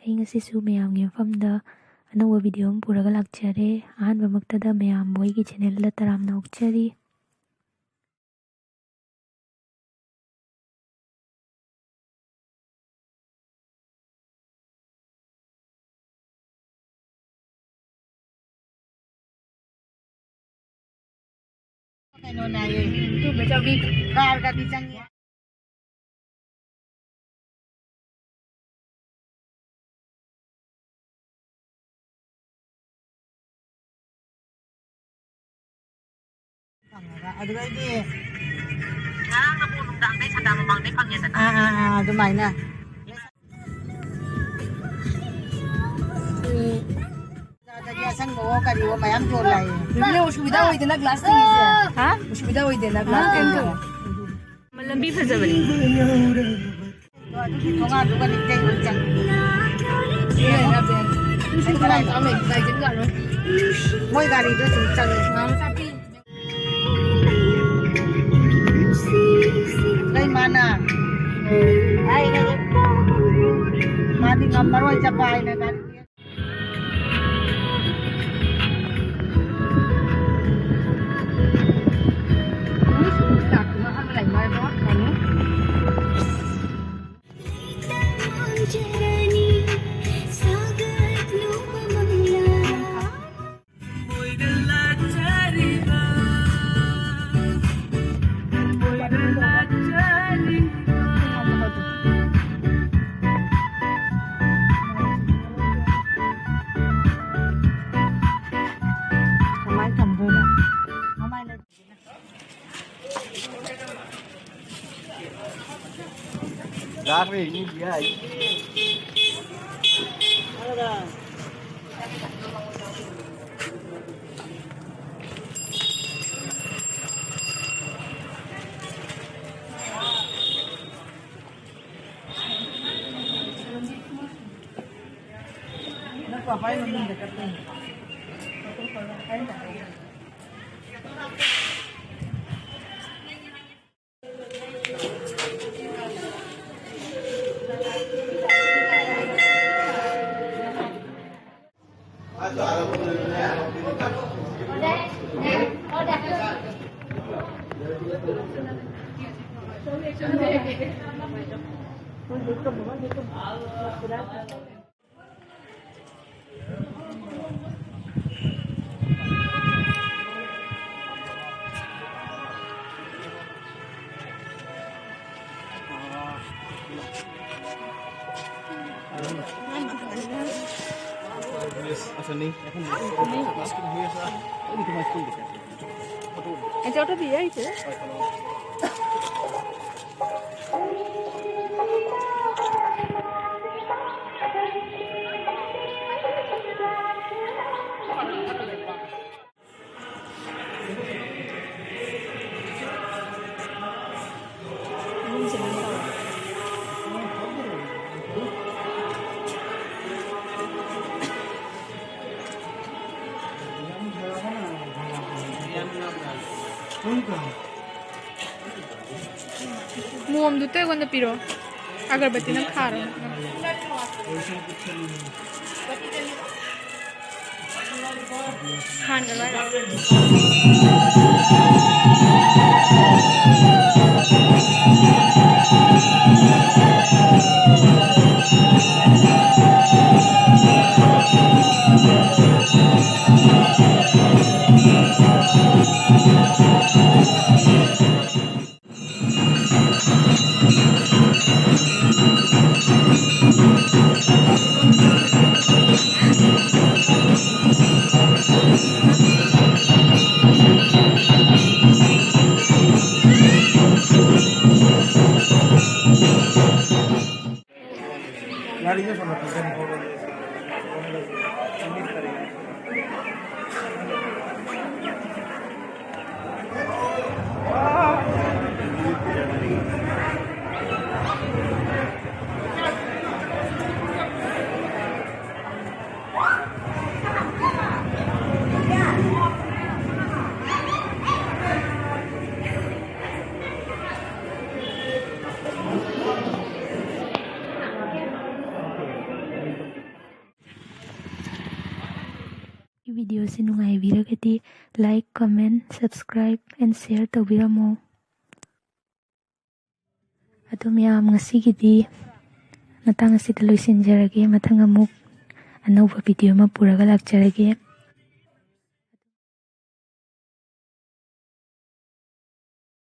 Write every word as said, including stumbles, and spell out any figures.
ꯑꯩ ꯉꯁꯤꯁꯨ ꯃꯌꯥꯝꯒꯤ ꯃꯐꯝꯗ ꯑꯅꯧꯕ video ꯑꯃ ꯄꯨꯔꯒ ꯂꯥꯛꯆꯔꯦ꯫ ꯑꯍꯥꯟꯕꯃꯛꯇꯗ ꯃꯌꯥꯝꯕꯨ ꯑꯩꯒꯤ channelꯗ ꯇꯔꯥꯝꯅ ꯑꯣꯛꯆꯔꯤ꯫ ꯀꯩꯅꯣꯅꯦ ꯍꯥꯏꯌꯦ꯫ ꯀꯥꯔꯒꯗꯤ ꯆꯪꯉꯤ꯫ ꯐꯪꯉꯒ꯫ ꯑꯗꯨꯗꯩꯗꯤ ꯉꯔꯥꯡ ꯅꯄꯣꯛ ꯅꯨꯡꯗꯥꯡꯗꯩ ꯁꯟꯗꯥ ꯃꯃꯥꯡꯗꯩ ꯐꯪꯉꯦꯗꯅ꯫ ꯑꯥ, ꯑꯥ, ꯑꯥ, ꯑꯗꯨꯃꯥꯏꯅ꯫ ꯎꯝ꯫ ꯕꯖꯥꯔꯗꯗꯤ ꯑꯁꯪꯕꯋꯣ ꯀꯔꯤꯋꯣ ꯃꯌꯥꯝ ꯌꯣꯜꯂꯦ ꯍꯥꯏꯌꯦ꯫ ꯅꯦꯅꯦ, ꯎꯁꯨꯕꯤꯗꯥ ꯑꯣꯏꯗꯦꯅ glass ꯊꯝꯃꯤꯁꯦ? ꯍꯥ? ꯎꯁꯨꯕꯤꯗꯥ ꯑꯣꯏꯗꯦꯅ glass ꯊꯝꯃꯤꯁꯦ? ꯂꯝꯕꯤ ꯐꯖꯕꯅꯤ꯫ ꯑꯗꯣ ꯑꯗꯨꯒꯤ ꯊꯣꯡꯒꯥꯟꯗꯨꯒ ꯅꯤꯡꯖꯩ ꯑꯣꯏ ꯆꯪꯉꯤ꯫ ꯃꯣꯏ ꯒꯥꯔꯤꯗꯣ ꯑꯗꯨꯝ ꯆꯪꯉꯤ꯫ ꯂꯩ ꯃꯥꯅ꯫ ꯃꯥꯗꯤ ꯉꯝꯃꯔꯣꯏ ꯆꯠꯄ ꯍꯥꯏꯅ ꯒꯥꯔꯤ꯫ ꯀꯃꯥꯏꯅ ꯊꯝꯗꯣꯏꯅꯣ? ꯃꯃꯥꯏ ꯂꯩ-, ꯂꯥꯛꯈ꯭ꯔꯦ, ꯃꯤ ꯌꯥꯏ꯫ আচ্ছা, ওটা দিয়ে আইছে। ꯃꯣꯝꯗꯨꯇ ꯑꯩꯉꯣꯟꯗ ꯄꯤꯔꯣ꯫ ꯑꯒꯔꯕꯠꯇꯤꯅ ꯈꯥꯔꯣ꯫ ꯈꯥꯟꯒꯅꯨ ꯍꯥꯏꯔꯣ? ꯚꯤꯗꯤꯑꯣꯁꯤ ꯅꯨꯡꯉꯥꯏꯕꯤꯔꯒꯗꯤ like, comment, subscribe and share ꯇꯧꯕꯤꯔꯝꯃꯣ꯫ ꯑꯗꯣ ꯃꯌꯥꯝ, ꯉꯁꯤꯒꯤꯗꯤ ꯃꯇꯥꯡ ꯑꯁꯤꯗ ꯂꯣꯏꯁꯤꯟꯖꯔꯒꯦ꯫ ꯃꯊꯪ ꯑꯃꯨꯛ ꯑꯅꯧꯕ ꯚꯤꯗꯤꯑꯣ ꯑꯃ ꯄꯨꯔꯒ ꯂꯥꯛꯆꯔꯒꯦ꯫